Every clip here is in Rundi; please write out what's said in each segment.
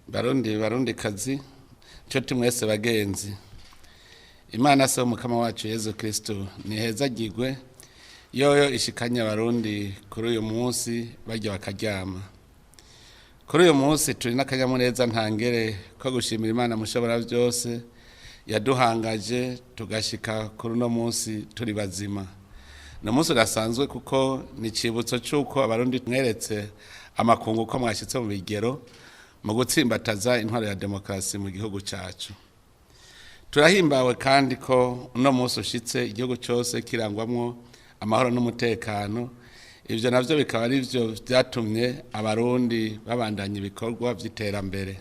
Barundi, Barundikazi, nshuti mwese, bagenzi, Imana se w'Umukama wacu Yezu Kristu nihezagirwe, yoyo ishikanye Abarundi kuri uyu munsi barya bakaryama. Kuri uyu munsi turi n'akanyamuneza ntangere ko gushimira Imana Mushobora byose yaduhangaje tugashika kuri uno munsi turi bazima. Ni umunsi udasanzwe kuko ni icibutso c'uko Abarundi mweretse amakungu ko mwashyitse mu bigero mu gutsimbataza intwaro ya demokarasi mu gihugu cacu. Turahimbawe kandi ko uno munsi ushitse igihugu cyose kirangwamwo amahoro n'umutekano. Ivyo navyo bikaba ari byo vyatumye Abarundi babandanya ibikorwa vy'iterambere.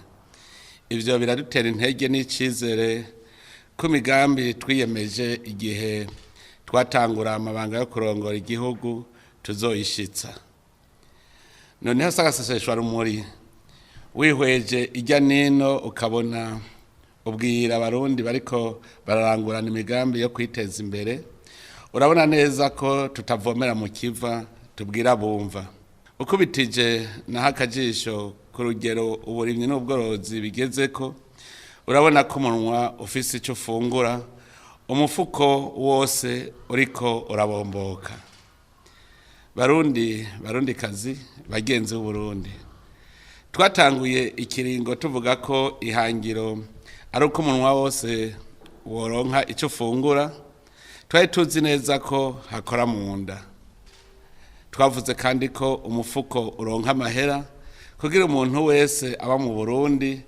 Ivyo biradutera intege n'icizere ko imigambi twiyemeje igihe twatangura amabanga yo kurongora igihugu tuzoyishitsa. Noneho sagaseseshwa rumuri, wihweje ijya nino ukabona ubwira Abarundi bariko bararangurana imigambi yo kwiteza imbere, urabona neza ko tutavomera mu kiva, tubwira bumva. Ukubitije naho akajisho ku rugero uburimyi n'ubworozi bigeze ko, urabona ko umunwa ufise icyo ufungura, umufuko wose uriko urabomboka. Barundi, Barundikazi, bagenzi b'Uburundi, twatanguye ikiringo tuvuga ko ihangiro ari uko umunwa wose woronka icyo ufungura. Twari tuzi neza ko hakora mu nda. Twavuze kandi ko umufuko uronka amahera kugira umuntu wese aba mu Burundi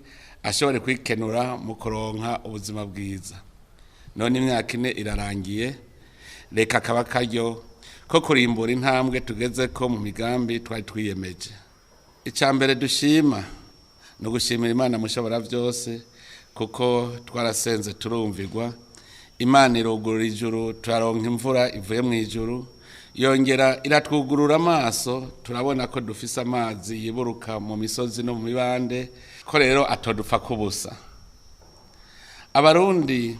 ashobore kwikenura mu kuronka ubuzima bwiza. None imyaka 4 irarangiye, reka kaba karyo ko kurimbura intambwe tugeze ko mu migambi twari twiyemeje. Icya mbere dushima ni ugushimira Imana Mushobora byose, kuko twarasenze turumvirwa. Imana irugurura ijuru, turaronka imvura ivuye mu ijuru, yongera iratwugurura amaso, turabona ko dufise amazi yiburuka mu misozi no mu mibande, ko rero atodupfa kubusa. Abarundi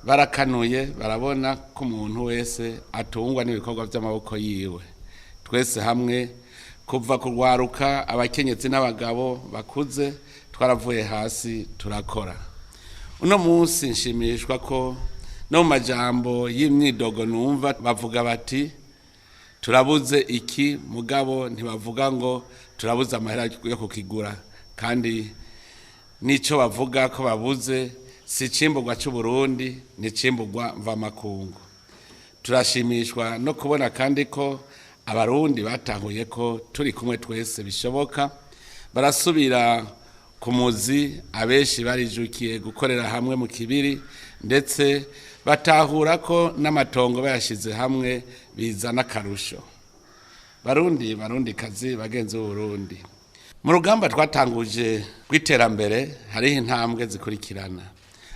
barakanuye, barabona ko umuntu wese atungwa n'ibikorwa by'amaboko yiwe. Twese hamwe, kuva kurwaruka, abakenyezi n'abagabo bakuze, twaravuye hasi turakora. Uno munsi nshimishwa ko no mu majambo y'imyidogo numva bavuga bati turabuze iki, mugabo ntibavuga ngo turabuze amahera yo kukigura. Kandi nico bavuga ko babuze si icimburwa c'Uburundi, ni icimburwa mvamakungu. Turashimishwa no kubona kandi ko Abarundi batahuye ko turi kumwe twese bishoboka, barasubira ku muzi. Abenshi barijukiye gukorera hamwe mu kibiri, ndetse batahura ko n'amatongo bayashize hamwe bizana akarusho. Barundi, Barundikazi, bagenzi b'Uburundi, mu rugamba twatanguje rw'iterambere hariho intambwe zikurikirana,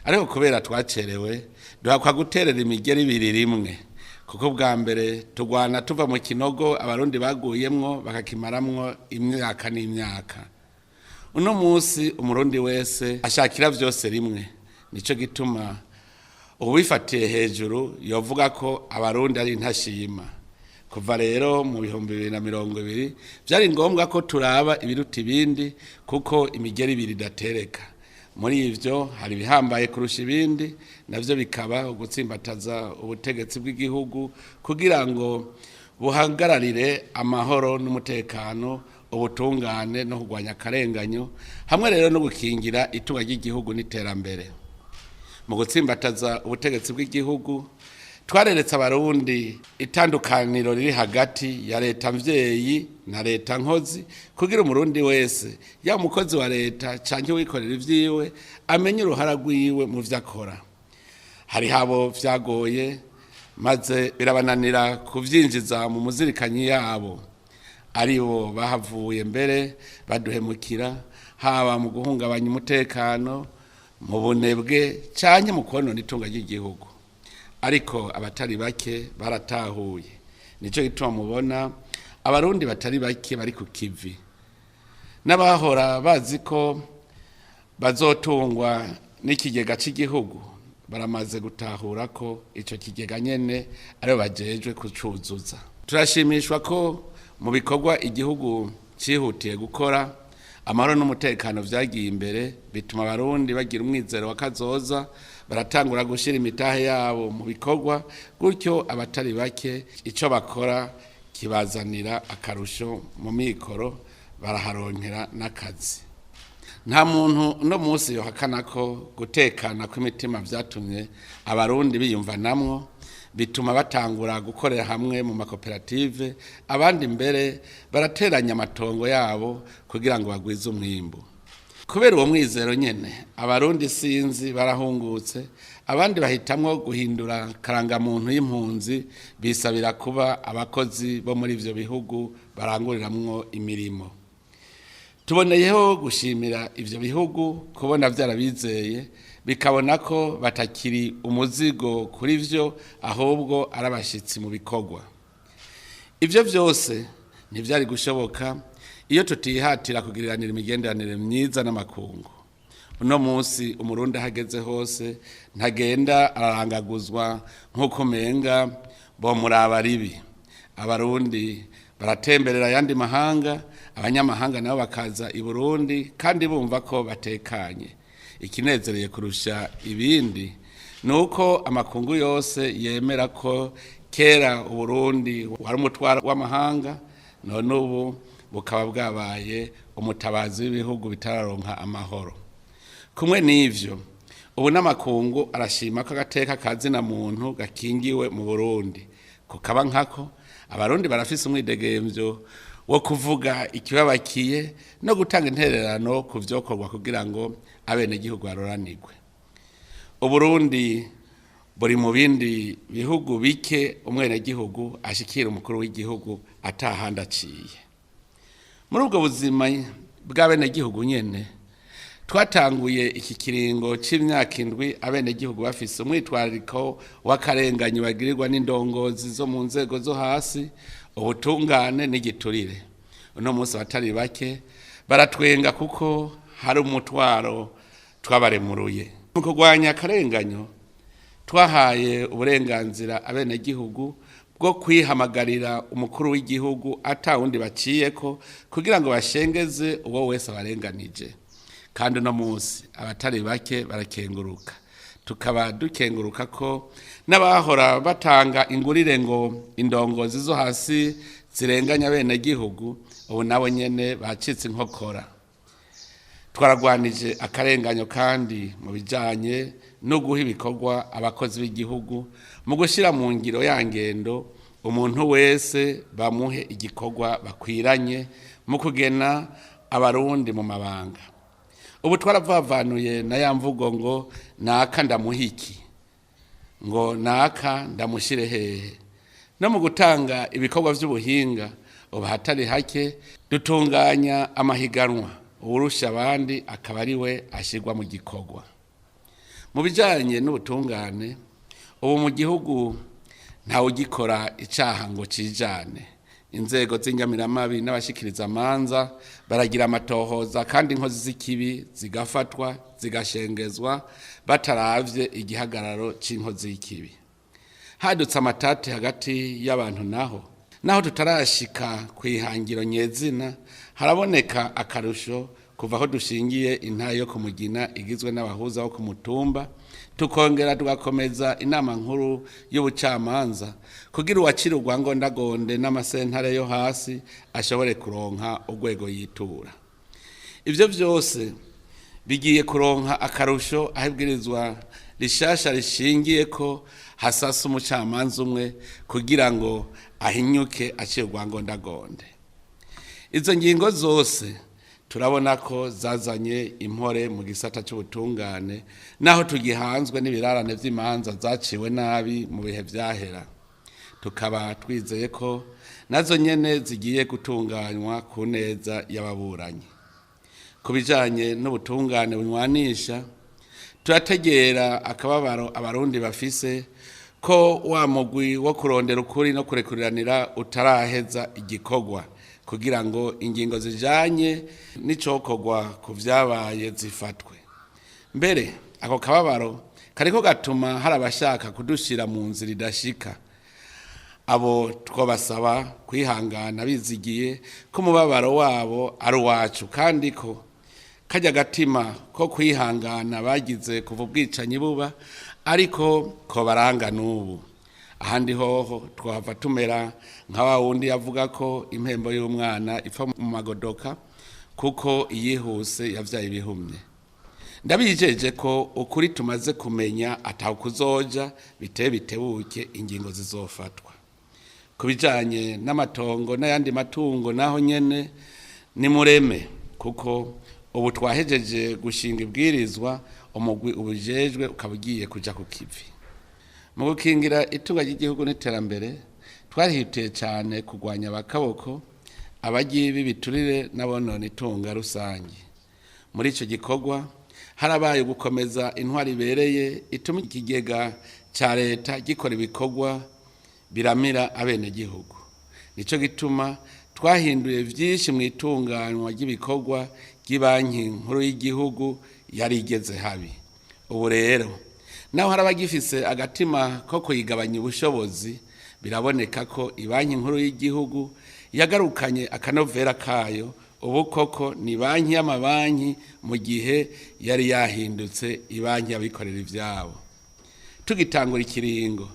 ariko kubera twacerewe duhakwa guterera imigeri ibiri rimwe, kuko bwa mbere tugwana tuva mu kinogo Abarundi baguyemwo bakakimaramwo imyaka n'imyaka. Uno munsi Umurundi wese ashakira vyose rimwe. Nico gituma uwifatiye hejuru yovuga ko Abarundi ari intashima. Kuva rero mu 2020 vyari ngombwa ko turaba ibiruta ibindi, kuko imigeri ibiri idatereka. Muri ivyo hari ibihambaye kurusha ibindi, navyo bikaba ugutsimbataza ubutegetsi bw'igihugu kugira ngo buhagararire amahoro n'umutekano, ubutungane no kurwanya akarenganyo, hamwe rero no gukingira itunga ry'igihugu n'iterambere. Mu gutsimbataza ubutegetsi bw'igihugu, twareretse Abarundi itandukaniro riri hagati ya leta mvyeyi na leta nkozi, kugira Umurundi wese, yaba umukozi wa leta canke uwikorera ivyiwe, amenye uruhara rwiwe mu vyo akora. Hariho abo vyagoye maze birabananira kuvyinjiza mu muzirikanyi yabo, aribo bahavuye mbere baduhemukira, haba mu guhungabanya umutekano, mu bunebwe canke mu konona itunga ry'igihugu. Ariko abatari bake baratahuye. Nico gituma mubona Abarundi batari bake bari ku kivi, n'abahora bazi ko bazotungwa n'ikigega cy'igihugu baramaze gutahura ko ico kigega nyene aribo bajejwe kucuzuza. Turashimishwa ko mu bikorwa igihugu cihutiye gukora Amahoro n'umutekano vyagiye imbere bituma Abarundi bagira umwizero wa kazoza, baratangura gushira imitahe yabo mu bikorwa, gutyo abatari bake ico bakora kibazanira akarusho mu mikoro, baraharonkera n'akazi. Nta muntu uno munsi yohakana ko gutekana kw'imitima vyatumye Abarundi biyumvanamwo, bituma batangura gukorera hamwe mu makoperative, abandi mbere barateranya amatongo yabo kugira ngo bagwize umwimbu. Kubera uwo mwizero nyene, Abarundi sinzi barahungutse, abandi bahitamwo guhindura karangamuntu y'impunzi, bisabira kuba abakozi bo muri ivyo bihugu baranguriramwo imirimo. Tuboneyeho gushimira ivyo bihugu kubona vyarabizeye, bikabona ko batakiri umuzigo kuri vyo, ahubwo ari abashitsi mu bikorwa. Ivyo vyose ntivyari gushoboka iyo tutihatira kugiriranira imigenderanire myiza n'amakungu. Uno munsi Umurundi ahageze hose ntagenda ararangaguzwa nk'uko umenga bomuraba ribi. Abarundi baratemberera ayandi mahanga, abanyamahanga nabo bakaza i Burundi kandi bumva ko batekanye. Ikinezereye kurusha ibindi ni uko amakungu yose yemera ko kera Uburundi wari umutwaro w'amahanga, none ubu bukaba bwabaye umutabazi w'ibihugu bitararonka amahoro. Kumwe n'ivyo, ubu n'amakungu arashima ko agateka ka zina muntu gakingiwe mu Burundi. Kukaba nkako, Abarundi barafise umwidegemvyo wo kuvuga ikibabakiye no gutanga intererano ku vyokorwa kugira ngo abenegihugu baroranirwe. Uburundi buri mu bindi bihugu bike umwenegihugu ashikira umukuru w'igihugu atahandi aciye. Muri ubwo buzima bw'abenegihugu nyene, twatanguye iki kiringo c'imyaka 7 abenegihugu bafise umwitwarariko w'akarenganyo bagirirwa n'indongozi zo mu nzego zo hasi, ubutungane n'igiturire. Uno munsi abatari bake baratwenga kuko hari umutwaro twabaremuruye. Mu kurwanya akarenganyo, twahaye uburenganzira abenegihugu bwo kwihamagarira umukuru w'igihugu ata wundi baciyeko, kugira ngo bashengeze uwo wese abarenganije. Kandi uno munsi abatari bake barakenguruka. Tukaba dukenguruka ko n'abahora batanga ingurire ngo indongozi zo hasi zirenganya abenegihugu, ubu nabo nyene bacitse inkokora. Twaragwanije akarenganyo kandi mu bijanye no guha ibikorwa abakozi b'igihugu, mu gushira mu ngiro ya ngendo umuntu wese bamuhe igikorwa bakwiranye, mu kugena Abarundi mu mabanga. Ubu twaravavanuye na ya mvugo ngo naka ndamuhiki, ngo naka ndamushire hehe. No mu gutanga ibikorwa vy'ubuhinga, ubu hatari hake dutunganya amahiganwa, uwurusha abandi akaba ari we ashirwa mu gikorwa. Mu bijanye n'ubutungane, ubu mu gihugu ntawugikora icaha ngo cijane. Inzego z'inyamiramabi n'abashikiriza amanza baragira amatohoza, kandi inkozi z'ikibi zigafatwa zigashengezwa bataravye igihagararo c'inkozi y'ikibi. Hadutse amatati hagati y'abantu naho tutarashika kw'ihangiro nyezina, haraboneka akarusho kuva aho dushingiye intahe yo kumugina igizwe n'abahuza bo ku mutumba, tukongera tugakomeza inama nkuru y'ubucamanza kugira uwacira urwangondagonde n'amasentare yo hasi ashobore kuronka urwego yitura. Ivyo vyose bigiye kuronka akarusho aho ibwirizwa rishasha rishingiye ko hasasa umucamanza umwe kugira ngo ahinyuke aciye urwangondagonde. Izo ngingo zose turabona ko zazanye impore mu gisata c'ubutungane, naho tugihanzwe n'ibirarane vy'imanza zaciwe nabi mu bihe vyahera. Tukaba twizeye ko nazo nyene zigiye gutunganywa ku neza y'ababuranyi. Ku bijanye n'ubutungane bunywanisha, turategera akababaro Abarundi bafise ko wa mugwi wo kurondera ukuri no kurekuriranira utaraheza igikorwa, kugira ngo ingingo zijanye n'icokorwa ku vyabaye zifatwe. Mbere ako kababaro kariko gatuma hari abashaka kudushira mu nzira idashika. Abo twobasaba kwihangana bizigiye ko umubabaro wabo ari uwacu, kandi ko Kajya gatima ko kwihangana bagize kuva ubwicanyi buba, ariko ko baranga n'ubu. Ahandi hoho twahava tumera nka wa wundi yavuga ko impembo y'umwana ipfa mu magodoka, kuko iyihuse yavyaye ibihumye. Ndabijeje ko ukuri tumaze kumenya atawukuzoja biteye bitebuke ingingo zizofatwa. Ku bijanye n'amatongo n'ayandi matungo naho nyene ni mureme, kuko ubu twahejeje gushinga ibwirizwa, umugwi ubujejwe ukaba ugiye kuja ku kivi. Mu gukingira itunga ry'igihugu n'iterambere, twarihutiye cyane kurwanya abakaboko, abagiye b'ibiturire n'abonona itunga rusange. Muri icyo gikorwa harabaye gukomeza intwari ibereye ituma ikigega cya leta gikora ibikorwa biramira abenegihugu. Nicyo gituma twahinduye byinshi mu itunganywa ry'ibikorwa ry'ibanki nkuru y'igihugu yari igeze habi. Ubu rero naho hari abagifise agatima ko kuyigabanya ubushobozi, biraboneka ko ibanki nkuru y'igihugu yagarukanye akanovera kayo. Ubu koko ni banki y'amabanki, mu gihe yari yahindutse ibanki y'abikorera ibyabo. Tugitangura ikiringo,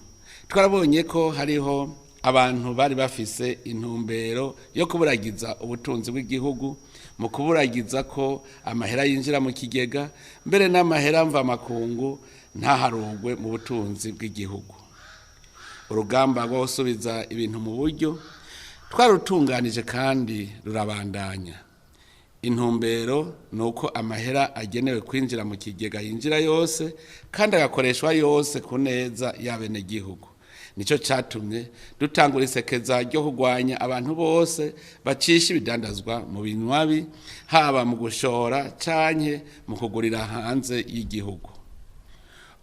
twarabonye ko hariho abantu bari bafise intumbero yo kuburagiza ubutunzi bw'igihugu, mu kuburagiza ko amahera yinjira mu kigega, mbere n'amahera mvamakungu ntaharugwe mu butunzi bw'igihugu. Urugamba rwo gusubiza ibintu mu buryo twarutunganije kandi rurabandanya. Intumbero ni uko amahera agenewe kwinjira mu kigega yinjira yose kandi agakoreshwa yose ku neza y'abenegihugu. Nicyo cyatumye dutangura isekeza ryo kurwanya abantu bose bacisha ibidandazwa mu binywabi, haba mu gushora canke mu kugurira hanze y'igihugu.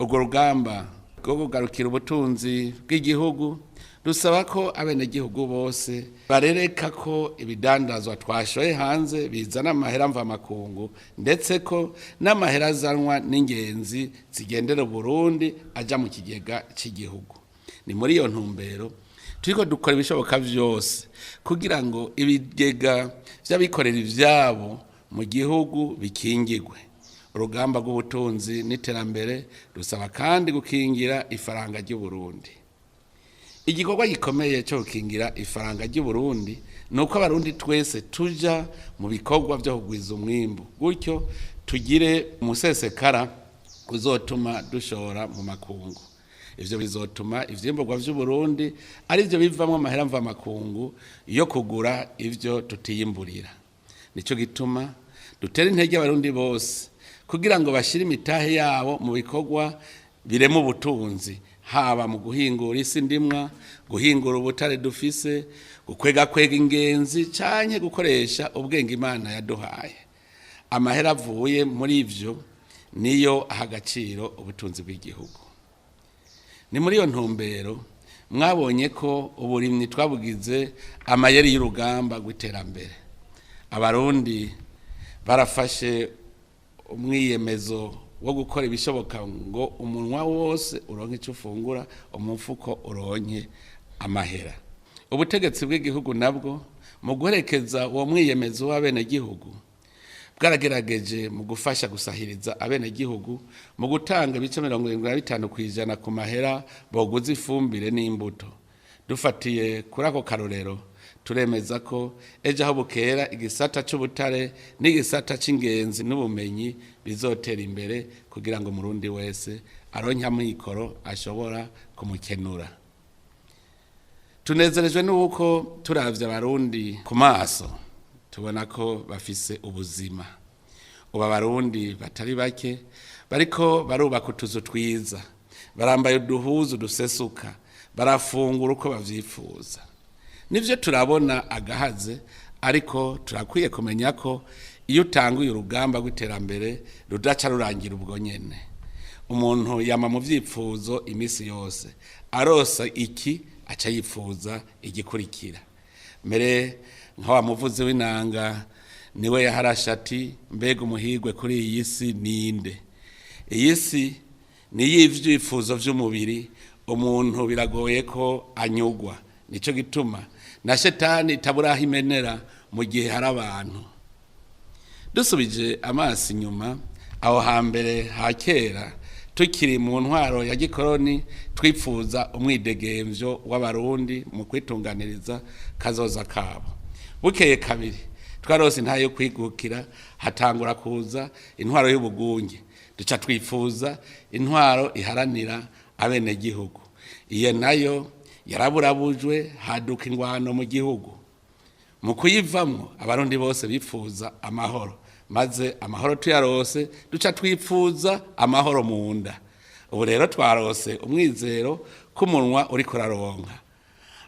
Urwo rugamba rwo kugarukira ubutunzi bw'igihugu rusaba ko abenegihugu bose barereka ko ibidandazwa twashoye hanze bizana amahera mvamakungu, ndetse ko n'amahera azanwa n'ingenzi zigendera Burundi aja mu kigega cy'igihugu. Ni muri iyo ntumbero turiko dukora ibishoboka vyose kugira ngo ibigega vy'abikorera ivyabo mu gihugu bikingigwe. Urugamba rw'ubutunzi n'iterambere rusaba kandi gukingira ifaranga ry'u Burundi. Igikorwa gikomeye cyo gukingira ifaranga ry'u Burundi ni uko abarundi twese tuja mu bikorwa byo kugwiza umwimbu, gutyo tugire umusesekara uzotuma dushora mu makungu. Ivyo bizotuma ivyimburwa vy'u Burundi ari byo bivamwo amahera mvamakungu yo kugura ivyo tutiyimburira. Nico gituma dutera intege abarundi bose kugira ngo bashire imitahe yabo mu bikorwa birema ubutunzi, haba mu guhingura isi ndimwa, guhingura ubutare dufise, gukwega kwega ingenzi canke gukoresha ubwenge Imana yaduhaye. Amahera avuye muri ivyo niyo aha agaciro ubutunzi bw'igihugu. Ni muri iyo ntumbero mwabonye ko uburimyi twabugize amayeri y'urugamba rw'iterambere. Abarundi barafashe umwiyemezo wo gukora ibishoboka ngo umunwa wose uronke icyo ufungura, umufuko uronke amahera. Ubutegetsi bw'igihugu nabwo mu guherekeza uwo mwiyemezo w'abenegihugu bwaragerageje mu gufasha gusahiriza abenegihugu mu gutanga ibice 75% ku mahera boguza ifumbire n'imbuto. Dufatiye kuri ako karorero, turemeza ko ejo aho bukera igisata c'ubutare n'igisata c'ingenzi n'ubumenyi bizotera imbere, kugira ngo umurundi wese aronke amikoro ashobora kumukenura. Tunezerejwe n'uko turavye abarundi ku maso tubona ko bafise ubuzima. Ubu abarundi batari bake bariko barubaka utuzu twiza, barambaye uduhuzu dusesuka, barafungura uko bavyifuza. Nivyo turabona agahaze, ariko turakwiye kumenya ko iyo utanguye urugamba rw'iterambere rudaca rurangira ubwo nyene. Umuntu yama mu vyifuzo imisi yose, arosa iki aca yifuza igikurikira. Mbere nka wa muvuzi w'inanga niwe yaharashe ati: mbega umuhigwe kuri iyi si ninde? Iyi si ni iy'ivyifuzo vy'umubiri, umuntu biragoye ko anyugwa. Nico gituma na shetani itabura aho imenera mu gihe hari abantu. Dusubije amaso inyuma, aho hambere ha kera tukiri mu ntwaro ya gikoroni, twipfuza umwidegemvyo w'Abarundi mu kwitunganiriza kazoza kabo. Bukeye kabiri twarose intahe yo kwigukira, hatangura kuza intwaro y'ubugunge, duca twifuza intwaro iharanira abenegihugu. Iyo nayo yaraburabujwe, haduka ingwano mu gihugu. Mu kuyivamwo, Abarundi bose bifuza amahoro, maze amahoro tuyarose duca twifuza amahoro mu nda. Ubu rero twarose umwizero k'umunwa uriko uraronka.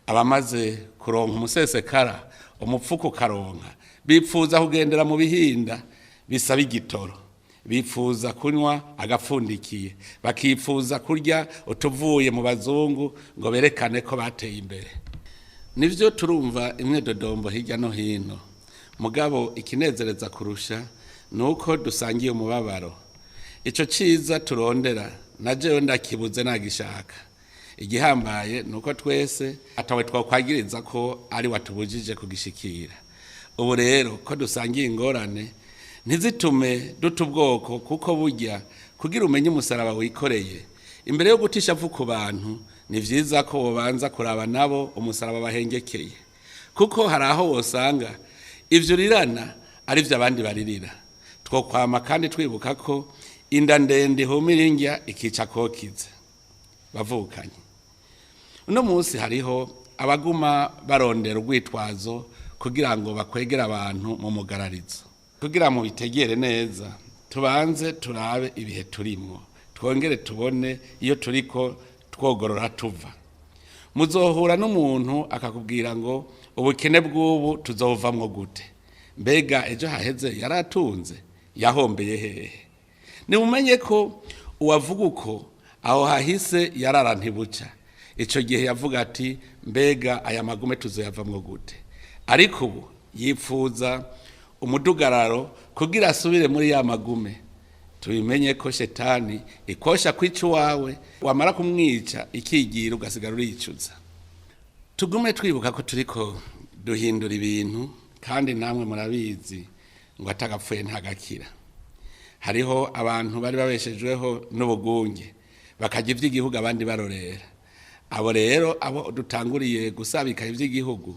Abamaze kuronka umusesekara, umupfuko ukaronka, bipfuza kugendera mu bihinda bisaba igitoro, bipfuza kunywa agapfundikiye, bakipfuza kurya utuvuye mu bazungu ngo berekane ko bateye imbere. Nivyo, turumva imyidodombo hirya no hino, mugabo ikinezereza kurusha ni uko dusangiye umubabaro. Ico ciza turondera na jewe ndakibuze nagishaka. Igihambaye ni uko twese atawe twakwagiriza ko ari watubujije kugishikira. Ubu rero ko dusangiye ingorane, ntizitume duta ubwoko, kuko burya kugira umenye umusaraba wikoreye, imbere yo guta ishavu ku bantu ni vyiza ko wobanza kuraba nabo umusaraba bahengekeye, kuko hari aho wosanga ivyo urirana ari vyo abandi baririra. Twokwama kandi twibuka ko inda ndende ihumira indya ikica kokize. Bavukanye, uno munsi hariho abaguma barondera urwitwazo kugira ngo bakwegere abantu mu mugararizo. Kugira ngo bitegere neza, tubanze turabe ibihe turimwo, twongere tubone iyo turiko twogorora tuva. Muzohura n'umuntu akakubwira ngo ubukene bw'ubu tuzovamwo gute? Mbega ejo haheze yaratunze? Yahombeye hehe? Nimumenye ko uwavuga uko aho hahise yarara ntibuca. Ico gihe yavuga ati mbega aya magume tuzoyavamwo gute? Ariko ubu yipfuza umudugararo kugira asubire muri ya magume. Tubimenye ko shetani ikosha kwica uwawe, wamara kumwica ikigira ugasigara uricuza. Tugume twibuka ko turiko duhindura ibintu, kandi namwe murabizi ngo atagapfuye ntagakira. Hariho abantu bari babeshejweho n'ubugunge, bakarya ivy'igihugu abandi barorera. Abo rero, abo dutanguriye gusabika ivy'igihugu,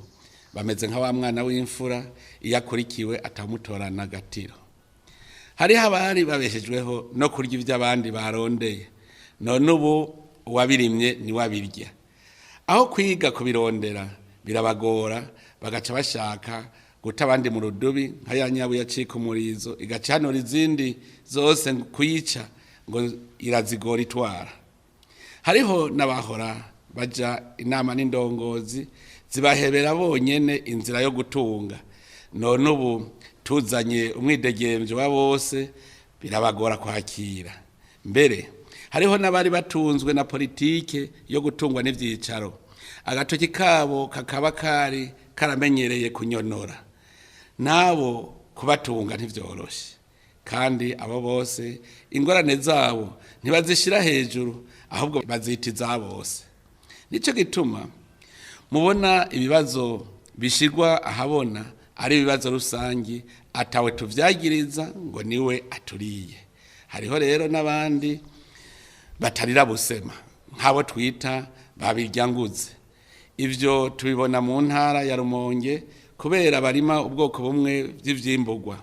bameze nka wa mwana w'imfura iyo akurikiwe atamutorana agatiro. Hariho abari babeshejweho no kurya ivy'abandi barondeye, none ubu uwabirimye niwe abirya. Aho kwiga kubirondera birabagora, bagaca bashaka guta abandi mu rudubi nka ya nyabu yacika umurizo igacanura izindi zose kuyica ngo irazigora itwara. Hariho n'abahora baja inama n'indongozi zibahebera bonyene inzira yo gutunga, none ubu tuzanye umwidegemvyo wa bose birabagora kwakira. Mbere hariho n'abari batunzwe na politike yo gutungwa n'ivyicaro, agatoki kabo kakaba kari karamenyereye kunyonora, nabo kubatunga ntivyoroshe. Kandi abo bose ingorane zabo ntibazishira hejuru, ahubwo bazita iza bose. Nico gituma mubona ibibazo bishirwa ahabona ari ibibazo rusangi, atawe tuvyagiriza ngo niwe aturiye. Hariho rero n'abandi batarira busema, nk'abo twita babiryanguze. Ivyo tubibona mu ntara ya Rumonge, kubera barima ubwoko bumwe vy'ivyimbugwa.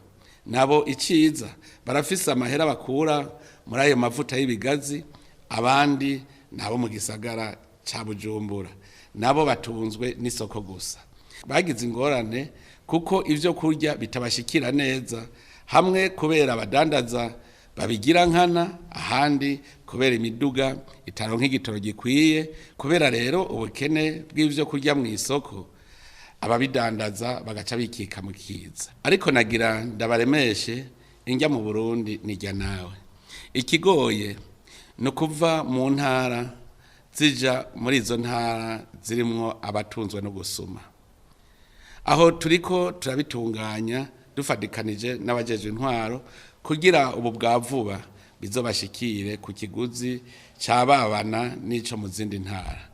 Nabo iciza barafise amahera bakura muri ayo mavuta y'ibigazi. Abandi nabo mu gisagara ca Bujumbura nabo batunzwe n'isoko gusa, bagize ingorane kuko ivyo kurya bitabashikira neza, hamwe kubera abadandaza babigira nkana, ahandi kubera imiduga itaronka igitoro gikwiye. Kubera rero ubukene bw'ivyo kurya mu isoko, ababidandaza bagaca bikika mu kiza. Ariko nagira ndabaremeshe, indya mu Burundi nijya nawe. Ikigoye ni ukuva mu ntara zija muri izo ntara zirimwo abatunzwe no gusuma. Aho turiko turabitunganya dufadikanije n'abajejwe intwaro, kugira ubu bwa vuba bizobashikire ku kiguzi cababana n'ico mu zindi ntara.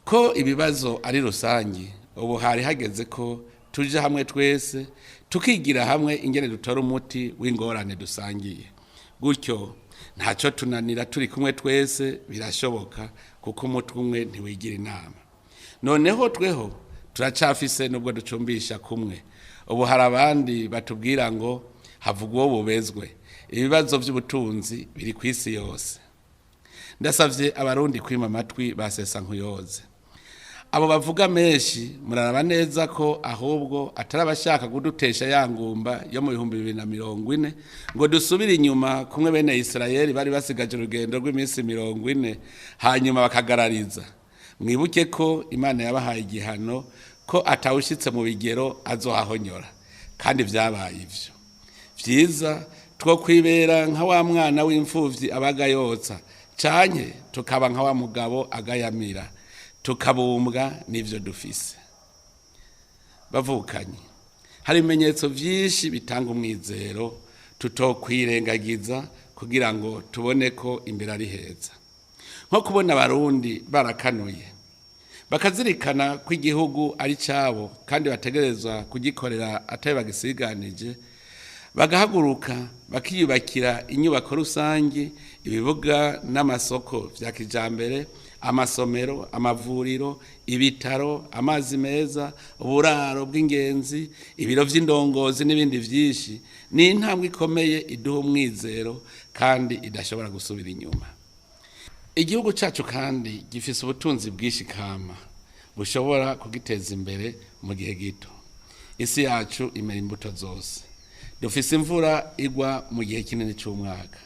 Ko ibibazo ari rusangi, ubu hari hageze ko tuja hamwe twese. Tukigira hamwe ingene dutora umuti w'ingorane dusangiye. Gutyo ntacyo tunanira turi kumwe twese birashoboka kuko umutwe umwe ntiwigira inama. Noneho tweho turacafise nubwo ducumbisha kumwe. Ubu hari abandi batubwira ngo havugwa uwo bubezwe. Ibibazo by'ubutunzi biri ku isi yose. Ndasavye abarundi kwima amatwi basesa nkuyoze. Abo bavuga menshi muraraba neza ko ahubwo atari abashaka kudutesha ya ngumba yo mu 2040 ngo dusubire inyuma kumwe bene Isirayeli bari basigaje urugendo rw'iminsi 40 hanyuma bakagarariza. Mwibuke ko Imana yabahaye igihano ko atawushitse mu bigero azohahonyora, kandi vyabaye ivyo. Vyiza two kwibera nka wa mwana w'imfuvyi abaga yotsa, canke tukaba nka wa mugabo agayamira, tukabumbwa n'ivyo dufise. Bavukanye, hari ibimenyetso vyinshi bitanga umwizero tutokwirengagiza kugira ngo tubone ko imbere ari heza. Nko kubona abarundi barakanuye bakazirikana ko igihugu ari cabo kandi bategerezwa kugikorera atari bagisiganije, bagahaguruka bakiyubakira inyubako rusangi, ibibuga n'amasoko vya kijambere, amasomero, amavuriro, ibitaro, amazi meza, uburaro bw'ingenzi, ibiro vy'indongozi n'ibindi vyinshi. Ni intambwe ikomeye iduha umwizero kandi idashobora gusubira inyuma. Igihugu cacu kandi gifise ubutunzi bwinshi kama bushobora kugiteza imbere mu gihe gito. Isi yacu imera imbuto zose. Dufise imvura igwa mu gihe kinini c'umwaka,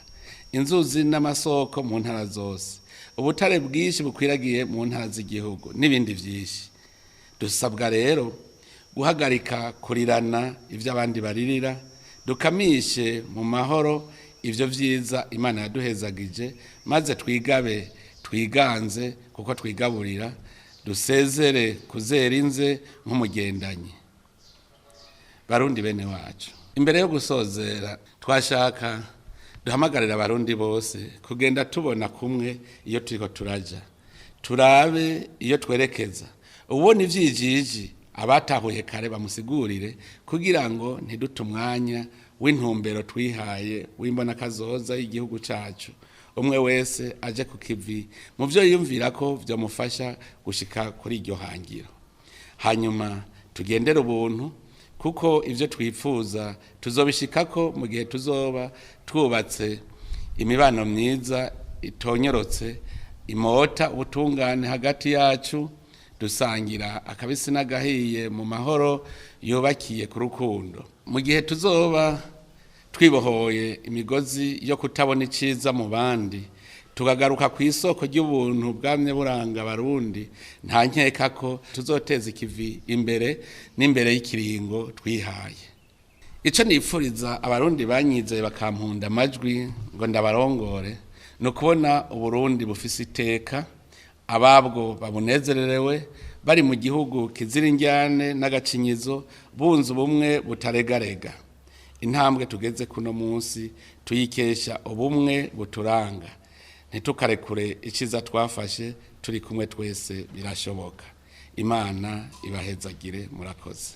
inzuzi n'amasoko mu ntara zose, ubutare bwinshi bukwiragiye mu ntara z'igihugu n'ibindi vyinshi. Dusabwa rero guhagarika kurirana ivyo abandi baririra, dukamishe mu mahoro ivyo vyiza Imana yaduhezagije, maze twigabe twiganze kuko twigaburira, dusezere kuzera inze nk'umugendanyi. Barundi bene wacu, imbere yo gusozera twashaka duhamagarira abarundi bose kugenda tubona kumwe iyo turiko turaja, turabe iyo twerekeza. Ubona ivyijiji abatahuye kare bamusigurire kugira ngo ntidute umwanya w'intumbero twihaye w'imbonakazoza y'igihugu cacu. Umwe wese aje ku kivi mu vyo yiyumvira ko vyomufasha gushika kuri iryo hangiro. Hanyuma tugendere ubuntu kuko ivyo twifuza tuzobishikako mu gihe tuzoba twubatse imibano myiza itonyorotse, imota ubutungane hagati yacu, dusangira akabisi n'agahiye mu mahoro yubakiye ku rukundo. Mu gihe tuzoba twibohoye imigozi yo kutabona iciza mu bandi, tukagaruka ku isoko ry'ubuntu bwamye buranga abarundi, nta nkeka ko tuzoteza ikivi imbere n'imbere y'ikiringo twihaye. Ico nipfuriza abarundi banyizeye bakampunda amajwi ngo ndabarongore, ni ukubona uburundi bufise iteka, ababwo babunezererewe, bari mu gihugu kizira indyane n'agacinyizo, bunze ubumwe butaregarega. Intambwe tugeze kuno munsi tuyikesha ubumwe buturanga. Ntitukarekure iciza twafashe, turi kumwe twese birashoboka. Imana ibahezagire. Murakoze.